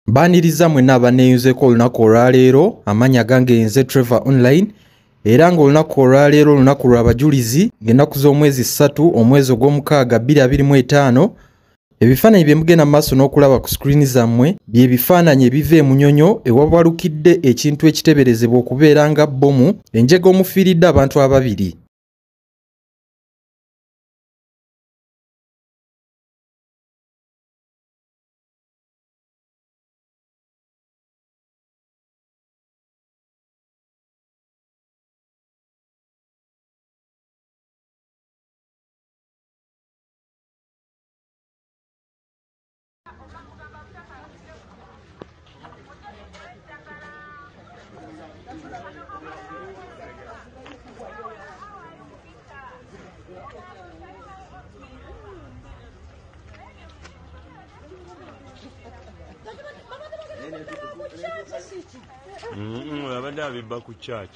Mbaaniriza mwenna abanneeyunzeeko olunaku olwaleero, amannya gange nze Trevor Online, era ng'olunaku olwaleero olunaku lw'abajulizi, ng'ennaku z'omwezi 3 omwezi ogw'omukaaga 2025. Ebifaananyi bye mugenda mu maaso n'okulaba ku screen zammwe bye bifaananyi ebiva e Munyonyo ewabalukidde ekintu ekiteeberezebwa okubeera nga bbomu enjega omufiiridde abantu ababiri. Abadde abibba ku church.